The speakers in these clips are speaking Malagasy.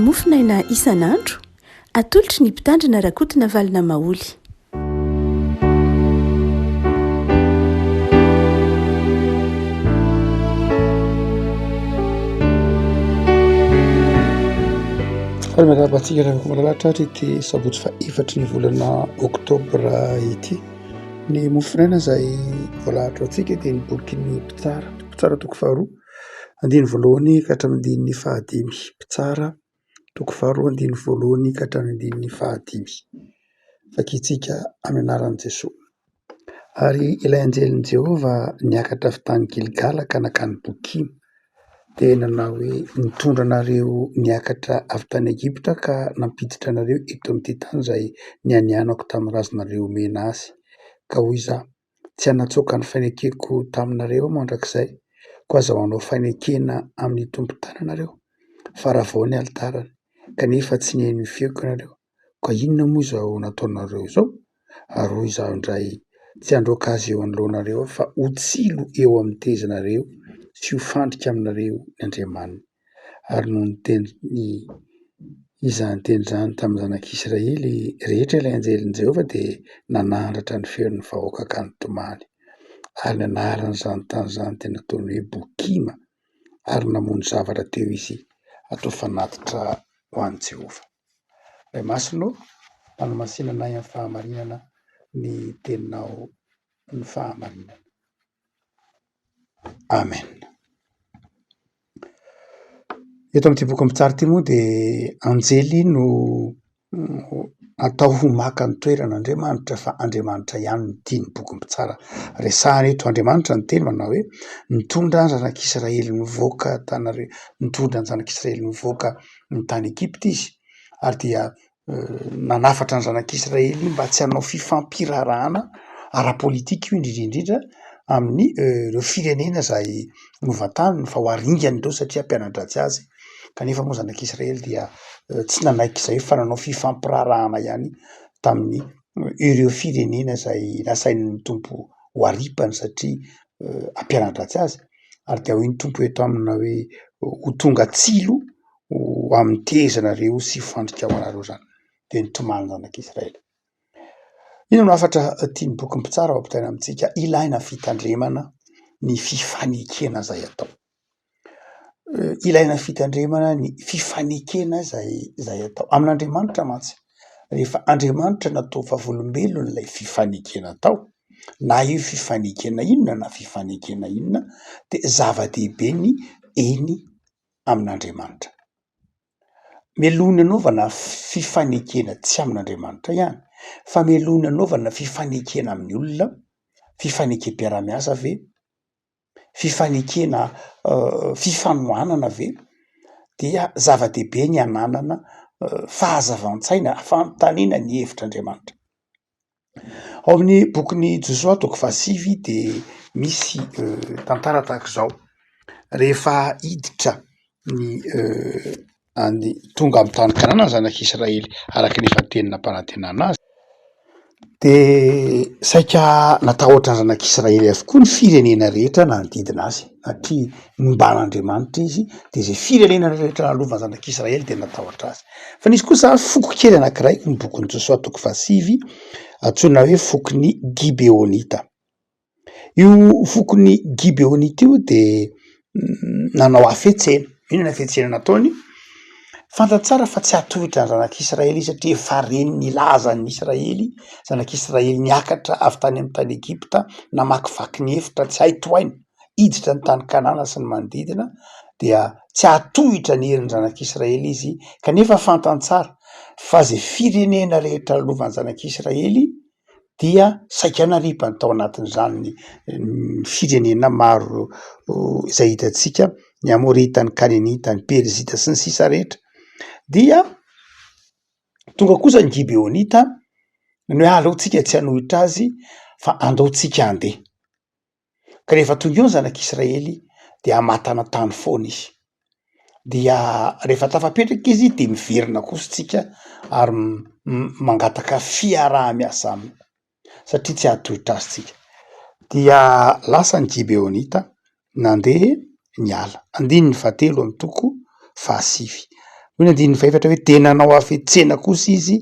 Mofonaina isan'andro, atolotry ny Mpitandrina Rakotonavalona Maholy. Faly miarahaba antsika ravako malalatra ary ity sabotsy fahefatry ny volana oktobra ity. Ny mofonaina izay voalahatra ho antsika dia ny bokin'ny mpitsara, mpitsara toko faharoa andininy voalohany ka hatramin'ny andininy fahadimy. Mpitsara toko faharoa andininy voalohany ka hatramin'ny andininy fahadimy. Vakintsika amin'ny anaran'i Jesoa. Ary ilay anjelin'i Jehovah niakatra avy tany Gilgala ka nankany Bokima, dia nanao hoe, Nitondra anareo niakatra avy tany Egypta ka nampiditra anareo eto amin'ity tany izay nianianako tamin'ny razanareo homena azy. Ka hoy Izaho, Tsy hanatsoaka ny fanekeko taminareo Aho mandrakizay, koa aza manao fanekena amin'ny tompon-tany ianareo, fa ravao ny alitarany, kanefa tsy nihaino ny feoko ianareo. Ka inona moa izao nataonareo izao? Ary hoy izaho indray, Tsy handroaka azy eo anoloanareo aho, fa ho tsilo eo amin'ny tezinareo sy ho fandrika aminareo ny andriamaniny. Ary nony niteny izany teny izany tamin'ny zanak'Israely rehetra ilay anjelin'i Jehovah, dia nanandratra ny feon'ny vahoaka ka nitomany. Ary ny anaran'izany tany izany dia nataony hoe Bokima, ary namono zavatra teo izy hatao fanatitra ho an'i Jehovah. Ray Masina ô, manamasina anay amin'ny fahamarinana ny teninao ny fahamarinana. Amen. Eto amin'ity boky mpitsara ity moa dia anjely no atao ho maka ny toeran'Andriamanitra fa Andriamanitra ihany no tian'ny boky mpitsara resahana eto. Andriamanitra niteny manao hoe nitondra ny zanak'Israely nivoaka tanareo, nitondra ny zanak'Israely nivoaka ny tany Egypta izy ary dia nanafatra ny zanak'Israely mba tsy hanao fifampiraharahana ara-pôlitika io indrindra indrindra amin'ny ireo firenena izay novantaniny fa ho aringany ireo satria hampiana-dratsy azy, kanefa moa zanak'Israely dia tsy nanaiky izay fa nanao fifampiraharahana ihany tamin'ny ireo firenena izay nasain'ny Tompo ho aripany satria hampiana-dratsy azy ary dia hoy ny Tompo eto aminy hoe ho tonga tsilo ho amin'ny tehezanareo sy fandrika ho anareo izany. Dia nitomany ny zanak'Israely. Inona no hafatra tian'ny bokin'ny mpitsara ho ampitaina amintsika? Ilaina fitandremana ny fifanekena izay atao. Ilaina fitandremana ny fifanekena izay izay atao. Amin'Andriamanitra mantsy, rehefa Andriamanitra natao vavolombelona ilay fifanekena atao, na io fifanekena inona na fifanekena inona dia zava-dehibe ny eny amin'Andriamanitra. Mialoha ny hanaovana fifanekena tsy amin'Andriamanitra ihany fa mialoha ny hanaovana fifanekena amin'ny olona, fifanekem-piaraha-miasa ve, fifanekena fifanohanana ve dia zava-dehibe ny hananana fahazavan-tsaina, fanontaniana ny hevitr'Andriamanitra. Ao amin'ny bokin'i Josoa toko fahasivy dia misy tantara tahaka izao: rehefa hiditra ny any tonga amin'ny tany Kanana ny zanak'Israely araka ny efa teny nampanantenana azy, dia saika natahotra ny zanak'Israely avokoa ny firenena rehetra nanodidina azy satria nomban'Andriamanitra izy dia izay firenena rehetra nalovan'ny zanak'Israely dia natahotra azy. Fa nisy kosa foko kely anankiray, ny bokin'i Josoa toko fahasivy, antsoina hoe fokon'ny Gibeonita. Io fokon'ny Gibeonita io dia nanao hafetsena. Inona ny hafetsena nataony? Fantany tsara fa tsy hahatohitra ny zanak'Israely izy satria efa reny nilaza ny Israely, zanak'Israely niakatra avy tany amin'ny tany Egypta, namakivaky ny efitra tsy hay tohaina, hiditra ny tany Kanana sy ny manodidina, dia tsy hahatohitra ny herin'ny zanak'Israely izy, kanefa fantany tsara fa izay firenena rehetra lovan'ny zanak'Israely dia saika naripany tao anatin'izany ny firenena maro izay hitantsika, ny Amorita, ny Kananita, ny Perizita sy ny sisa rehetra, dia tonga kosa ny Gibeonita ny hoe aleo tsika tsy hanohitra azy fa andao tsika handeha. Ka rehefa tonga eo ny zanak'Israely dia hamatana tany foana izy, dia rehefa tafapetraka izy de miverina kosa tsika ary mangataka fiaraha-miasa aminy satria tsy hahatohitra azy tsika. Dia lasa ny Gibeonita nandeha niala, andininy fahatelo amin'ny toko fahasivy. Hoy ny andininy fahefatra hoe dia nanao hafetsena kosa izy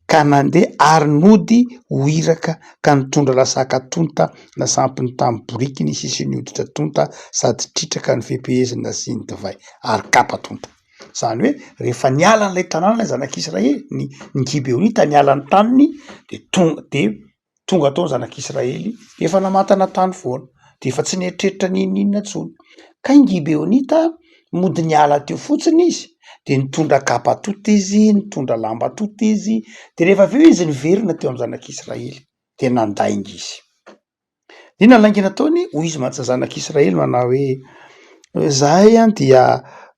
ka nandeha ary nody ho iraka ka nitondra lasaka tonta nasampiny tamin'ny borikiny sy ny hoditra tonta sady tritraka ny fepeheziny nasiany divay ary kapa tonta. Izany hoe rehefa niala an'ilay tanàna ilay zanak'Israely, ny ny Gibeonita niala ny taniny de tonga de Tonga tao ny zanak'Israely efa namantana tany foana, de efa tsy nieritreritra n'inon'inona intsony. Kay ny Gibeonita mody niala teo fotsiny izy de nitondra kapa tota izy, nitondra lamba tota izy, de rehefa avy eo izy niverina teo amin'ny zanak'Israely de nandainga izy. Inona ny lainga nataony? Hoy izy mantsy ny zanak'Israely manao hoe zahay an dia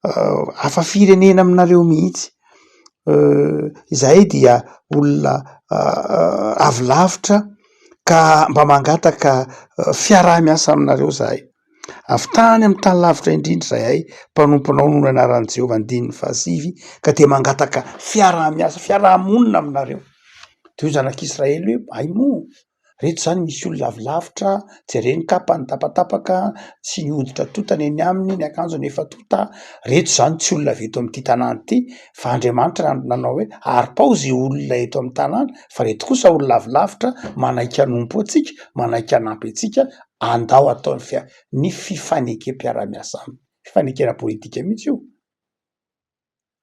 hafa firenena aminareo mihitsy, izahay dia olona avy lavitra ka mba mangataka fiaraha-miasa aminareo zahay, avy tany amin'ny tany lavitra indrindra izahay mpanomponao noho ny anaran'i Jehovah, andininy fahasivy, ka dia mangataka fiaraha-miasa, fiaraha-monina aminareo. De hoy ny zanak'Israely hoe hay moa Reto zany misy olona avy lavitra, jereo ny kapany tapatapaka sy ny hoditra tota ny eny aminy, ny akanjony efa tota, reto zany tsy olona avy eto amin'ity tanàna ity fa Andriamanitra nanao hoe aropaho ze olona eto amin'ny tanàna fa reto kosa olona avy lavitra manaiky hanompo antsika, manaiky hanampy antsika, andao atao ny fia- ny fifanekem-piarahamiasa aminy, fifanekena politika mihitsy io.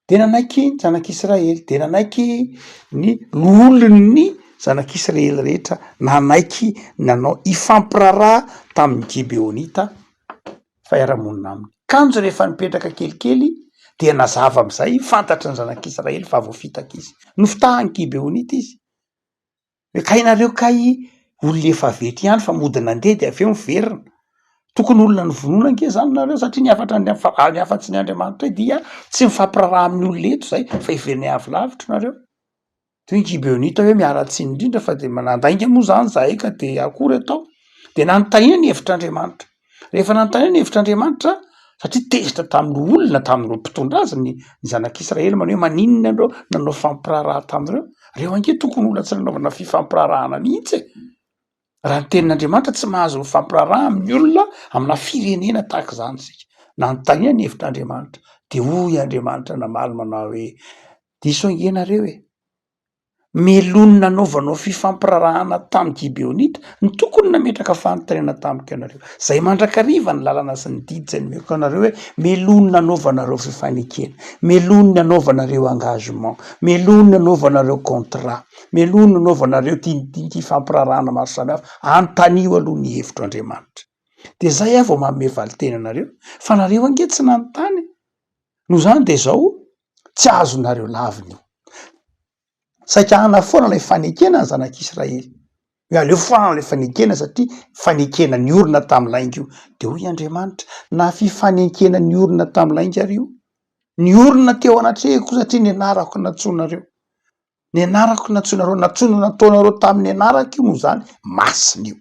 De nanaiky ny zanak'Israely, de nanaiky ny loholon'ny zanak'Israely rehetra, nanaiky nanao hifampiraharaha tamin'ny Gibeonita fa hiara-monina aminy. Kanjo rehefa nipetraka kelikely dia nazava amin'izay, fantatry ny zanak'Israely fa voafitaka izy. Nofitahan'ny Gibeonita izy. Hoe kay nareo kay olona efa avy eto ihany fa mody nandeha de avy eo miverina. Tokony olona novonoina ange zany nareo satria ny hafatra ny ny hafatry ny Andriamanitra dia tsy mifampiraharaha amin'ny olona eto zay fa heverina avy lavitra nareo. Toy ny Gibeonita hoe miala tsiny indrindra fa de manandainga moa zany zahay ka de akory atao. De nanontaniana ny hevitr'Andriamanitra. Rehefa nanontaniana ny hevitr'Andriamanitra, satria tezitra tamin'ny olona, tamin'ireo mpitondra azy ny ny zanak'Israely manao hoe maninona ianareo nanao fampiraharaha tamin'ireo? Ireo ange tokony olona tsy nanaovana fifampiraharahana mihitsy e! Raha ny tenin'Andriamanitra tsy mahazo mifampiraharaha amin'ny olona amina firenena tahaka izany isika. Nanontaniana ny hevitr'Andriamanitra, de hoy Andriamanitra namaly manao hoe diso ange nareo e! Meloa ny nanaovanao fifampiraharahana tamin'ny Gibeonita, ny tokony nametraka fanontaniana tamiko ianareo. Izay mandrakariva ny lalana sy ny didy izay nomeko anareo hoe meloa ny nanaovanareo fifanekena, meloa ny nanaovanareo engagement, meloa ny nanaovanareo contrat, meloa ny nanaovanareo dinidinika ifampiraharahana maro samihafa, anontanio aloha ny hevitro Andriamanitra. Dia izay aho vao manome valinteny anareo, fa nareo ange tsy nanontany e! Noho izany dia izao, tsy azonareo lavina io. Saika hanafoana ilay fanekena ny zanak'Israely. Hoe aleo foanana ilay fanekena satria fanekena niorina tamin'ny lainga io. Dia hoy Andriamanitra, na fifanekena niorina tamin'ny lainga ary io, niorina teo anatrehako satria ny anarako nantsoinareo. Ny anarako nantsoinareo, nantsoina nataonareo tamin'ny anarako io noho izany masina io.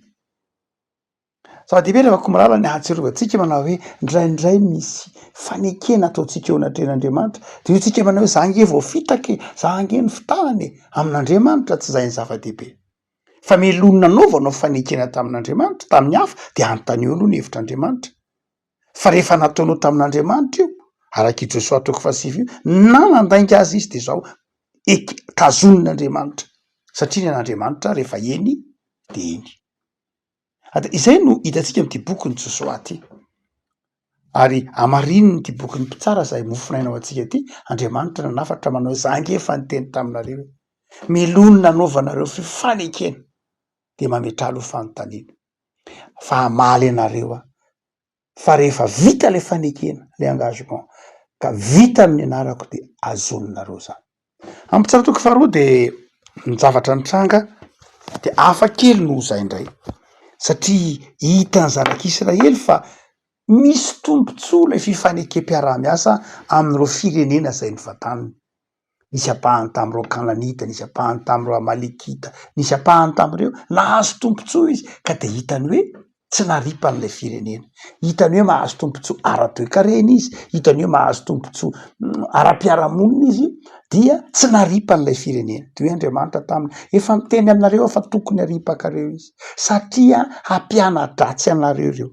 Zava-dehibe ry havako malala ny ahatsiarovantsika manao hoe indraindray misy fanekena ataontsika eo anatrehan'Andriamanitra de hoy tsika manao hoe za ange voafitaka e, za ange nofitahana e, amin'Andriamanitra tsy izay ny zava-dehibe fa mialoha ny nanaovanao fanekena tamin'Andriamanitra tamin'ny hafa de anontanio aloha ny hevitr'Andriamanitra fa rehefa nataonao tamin'Andriamanitra io araka i Josoa toko fahasivy io na nandainga azy izy de zao ek- tazonin'Andriamanitra satria ny an'Andriamanitra rehefa eny de eny. Ary izay no hitantsika amin'ity bokin'i Josoa ity. Ary hamarinin'ity bokin'ny Mpitsara izay mofonaina ho antsika ity, Andriamanitra nanafatra manao hoe, za ange efa niteny taminareo hoe, mialoha ny nanaovanareo fifanekena dia mametraha aloha fanontaniana fa hamaly anareo aho. Fa rehefa vita ilay fanekena, ilay engagement, ka vita amin'ny anarako dia azoninareo izany. Amin'ny Mpitsara toko faharoa dia ny zavatra nitranga dia hafa kely noho izay indray satria hitan'ny zanak'Israely fa misy tombontsoa ilay fifanekem-piaraha-miasa amin'ireo firenena izay nivantaniny. Nisy ampahany tamin'ireo Kananita, nisy ampahany tamin'ireo Amalekita, nisy ampahany tamin'ireo. Nahazo tombontsoa izy ka dia hitany hoe tsy naripany ilay firenena. Hitany hoe mahazo tombontsoa ara-toekarena izy, hitany hoe mahazo tombontsoa ara-piarahamonina izy dia tsy naripany ilay firenena. Dia hoy Andriamanitra taminy, efa miteny aminareo aho fa tokony haripakareo izy satria hampiana-dratsy anareo ireo,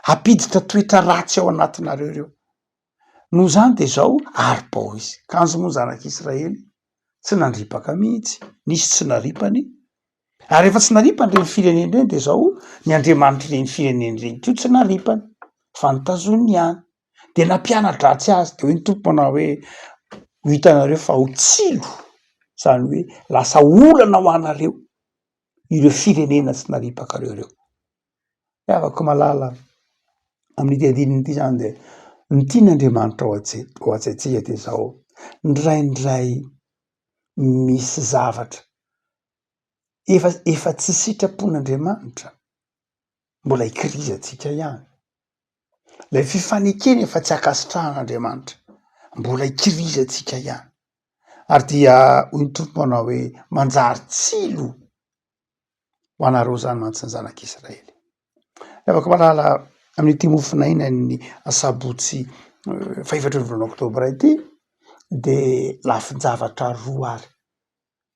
hampiditra toetra ratsy ao anatinareo ireo. Noho izany dia izao aripao izy. Kanjo moa ny zanak'Israely tsy nandripaka mihitsy, nisy tsy naripany, ary rehefa tsy naripany ireny firenena ireny dia izao ny andriamanitr'ireny firenena ireny koa tsy naripany fa notazoniny ihany. Dia nampiana-dratsy azy, dia hoy ny Tompo manao hoe, ho hitanareo fa ho tsilo, izany hoe lasa olana ho anareo ireo firenena tsy naripakareo ireo. Ry havako malala, amin'ity andininy ity izany dia ny tian'Andriamanitra ao an-tsain- ao an-tsaintsika dia izao, indraindray misy zavatra efa efa tsy sitrapon'Andriamanitra, mbola ikirizantsika ihany. Ilay fifanekena efa tsy ankasitrahan'Andriamanitra, mbola ikirizantsika ihany. Ary dia hoy ny Tompo manao hoe, manjary tsilo ho anareo izany mantsy ny zanak'Israely. Ry havako malala, amin'ity mofonaina ny asabotsy fahefatry ny volana oktobra ity de lafin-javatra roa ary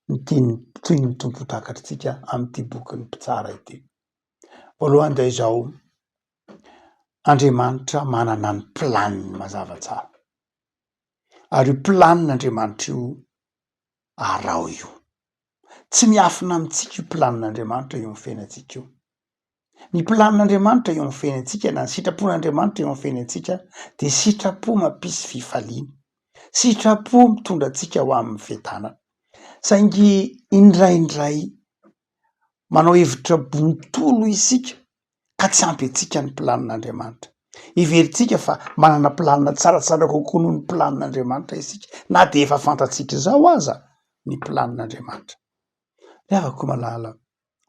ny tian'ny tian'ny Tompo ho takatritsika amin'ity bokin'ny mpitsara ity. Voalohany dia izao, Andriamanitra manana ny planiny mazava tsara, ary io planin'Andriamanitra io araho io. Tsy miafina amintsika io planin'Andriamanitra eo amin'ny fiainantsika io. Ny planin'Andriamanitra eo amin'ny fiainantsika na ny sitrapon'Andriamanitra eo amin'ny fiainantsika dia sitrapo mampisy fifaliana, sitrapo mitondra antsika ho amin'ny fiadanana. Saingy indraindray manao hevitra bontolo isika ka tsy ampy antsika ny planin'Andriamanitra. Heverintsika fa manana planina tsaratsara kokoa noho ny planin'Andriamanitra isika, na dia efa fantatsika izao aza ny planin'Andriamanitra. Ry havako malala,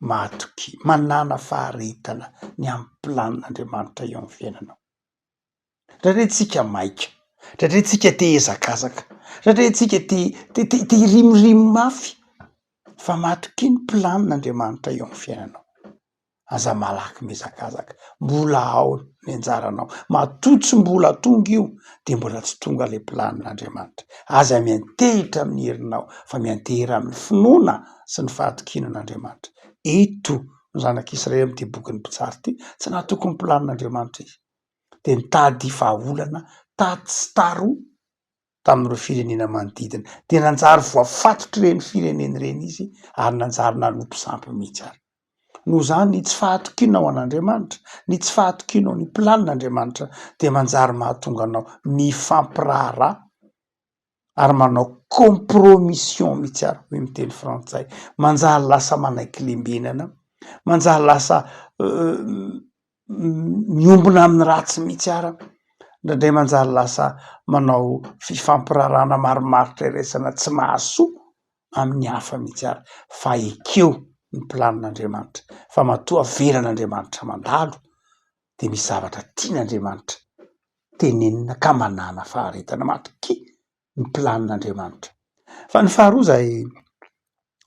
matokia, manàna faharetana ny amin'ny planin'Andriamanitra eo amin'ny fiainanao. Indraindray tsika maika, indraindray tsika te hihazakazaka, indraindray tsika te te te te hirimorimo mafy, fa matokia ny planin'Andriamanitra eo amin'ny fiainanao. Aza malaky mihazakazaka, mbola ao ny anjaranao. Matoa tsy mbola tonga io de mbola tsy tonga le planin'Andriamanitra. Aza miantehitra amin'ny herinao fa miantehera amin'ny finoana sy ny fahatokiana an'Andriamanitra. Eto ny zanak'Israely amin'ity bokin'ny Mpitsara ity, tsy nahatoky ny planin'Andriamanitra izy. Dia nitady vahaolana tatsy sy taroa tamin'ireo firenena manodidina. Dia nanjary voafatotr'ireny firenena ireny izy ary nanjary nanompo sampy mihitsy ary. Noho izany, ny tsy fahatokianao an'Andriamanitra, ny tsy fahatokianao ny planin'Andriamanitra dia manjary mahatonga anao mifampiraharaha ary manao compromission mihitsy ary hoy ny teny frantsay, manjary lasa manaiky lembenana, manjary lasa miombona amin'ny ratsy mihitsy ara, indraindray manjary lasa manao fifampiraharahana marimaritra iraisana tsy mahasoa amin'ny hafa mihitsy ary, fa ekeo ny planin'Andriamanitra fa matoa avelan'Andriamanitra mandalo de misy zavatra tian'Andriamanitra tenenina ka manàna faharetana, matokia ny planin'Andriamanitra. Fa ny faharoa izay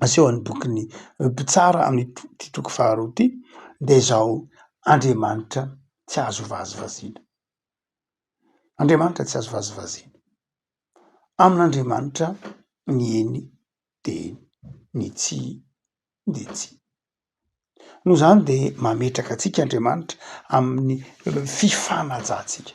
asehon'ny bokin'ny Mpitsara amin'ity toko faharoa ity dia izao, Andriamanitra tsy azo vazivaziana, Andriamanitra tsy azo vazivaziana, amin'Andriamanitra ny eny dia eny, ny tsia dia tsia. Noho izany dia mametraka antsika Andriamanitra amin'ny fifanajantsika.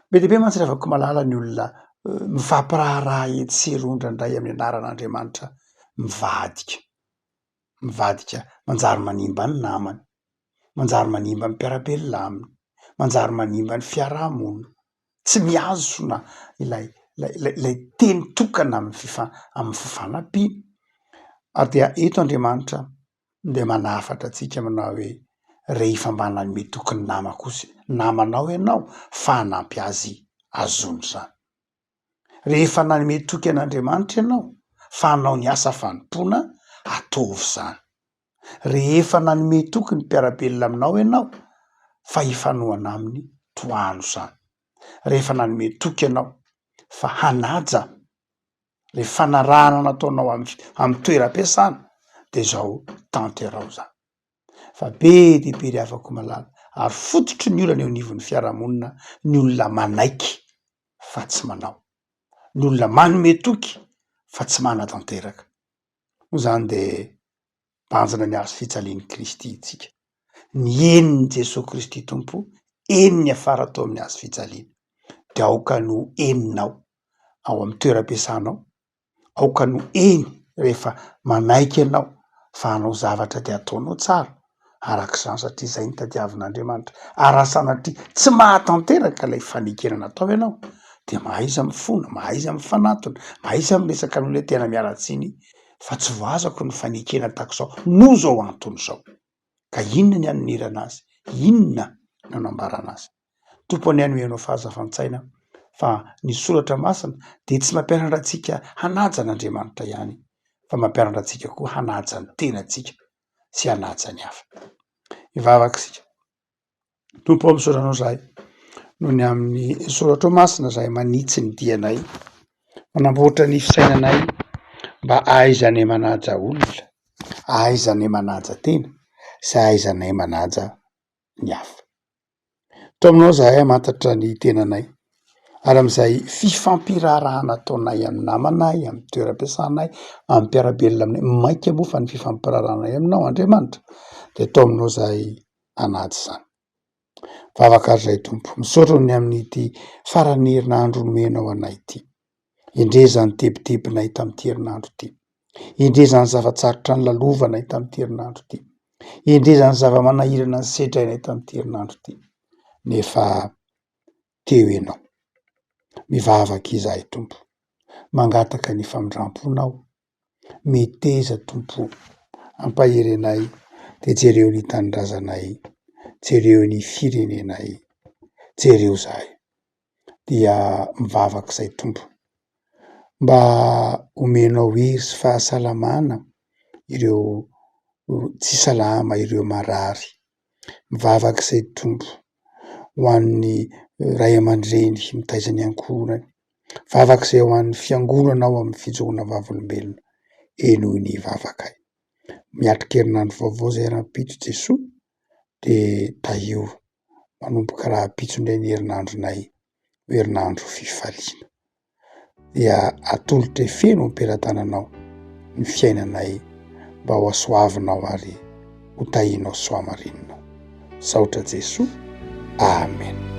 Be dia be mantsy ry havako malala ny olona mifampiraharaha etsy sy eroa indraindray amin'ny anaran'Andriamanitra mivadika, mivadika manjary manimba ny namany, manjary manimba ny mpiara-belona aminy, manjary manimba ny fiarahamonina. Tsy mihazona ilay ilay ilay teny tokana amin'ny fifa- amin'ny fifanampiana. Ary dia eto Andriamanitra dia manafatra antsika manao hoe rehefa mba nanome toky ny namako sy namanao ianao fa hanampy azy azony izany. Rehefa nanome toky an'Andriamanitra ianao fa hanao ny asa fanompoana, ataovy izany. Rehefa nanome toky ny mpiara-belona aminao ianao fa hifanohana aminy, tohano izany. Rehefa nanome toky ianao fa hanaja le fanarahana nataonao amin'ny toeram-piasana de izao tanteraho izany. Fa be dia be ry havako malala ary fototry ny olana eo anivon'ny fiarahamonina ny olona manaiky fa tsy manao, ny olona manome toky fa tsy manatanteraka. Moa izany dia banjina ny hazo fijalian'i Kristy isika. Ny henin'i Jesoa Kristy Tompo, eny niafara tao amin'ny hazo fijaliana. dia aoka no heninao ao amin'ny toeram-piasanao, aoka no eny rehefa manaiky ianao fa hanao zavatra dia ataonao tsara araka izany satria izay no tadiavin'Andriamanitra. Ary raha sanatria tsy mahatanteraka ilay fanekena natao ianao dia mahaiza mifona, mahaiza mifanatona, mahaiza miresaka amin'ilay hoe tena miala tsiny fa tsy voazako ny fanekena tahaka izao noho izao antony izao. Ka inona ny hanonerana azy? Inona no hanambarana azy? Tompo anie hanome anao fahazavan-tsaina fa ny soratra masina dia tsy mampianatra antsika hanaja an'Andriamanitra ihany fa mampianatra antsika koa hanaja ny tenantsika sy hanaja ny hafa. Hivavaka isika. Tompo ô, misaotra anao izahay noho ny amin'ny soratrao masina izay manitsy ny dianay, manamboatra ny fisainanay mba hahaizanay manaja olona, hahaizanay manaja tena sy hahaizanay manaja ny hafa. Toa aminao izahay hamantatra ny tenanay ary amin'izay fifampiraharahana ataonay amin'ny namanay, amin'ny toeram-piasanay, amin'ny mpiara-belona aminay, mainka moa fa ny fifampiraharahanay aminao Andriamanitra dia atao aminao izahay hanaja izany. Vavaka ary izahay Tompo, misaotra ny amin'ity faran'ny herinandro nomenao anay ity. Endrey izany tebitebinay tamin'ity herinandro ity. Endrey izany zava-tsarotra nolalovanay tamin'ity herinandro ity. Endrey izany zava-manahirana nosedrainay tamin'ity herinandro ity. Nefa teo Ianao. Mivavaka izahay Tompo. Mangataka ny famindram-ponao. Meteza Tompo o. Ampahery anay dia jereo ny tanindrazanay, jereo ny firenenay, jereo izahay. Dia mivavaka izay Tompo mba omenao hery sy fahasalamana ireo tsy salama, ireo marary. Mivavaka izay Tompo ho an'ny ray aman-dreny mitaiza ny ankohonany. Vavaka izay ho an'ny fiangonana ao amin'ny fijoroana vavolombelona. Henoy ny vavakay. Miatrika herinandro vaovao izay rahampitso Jesoa dia tahio manomboka rahampitso indray ny herinandronay ho herinandro fifaliana. Dia atolotra feno am-pelatananao ny fiainanay mba ho hasoavinao ary ho tahinao soa marininao. Saotra Jesoa. Amen.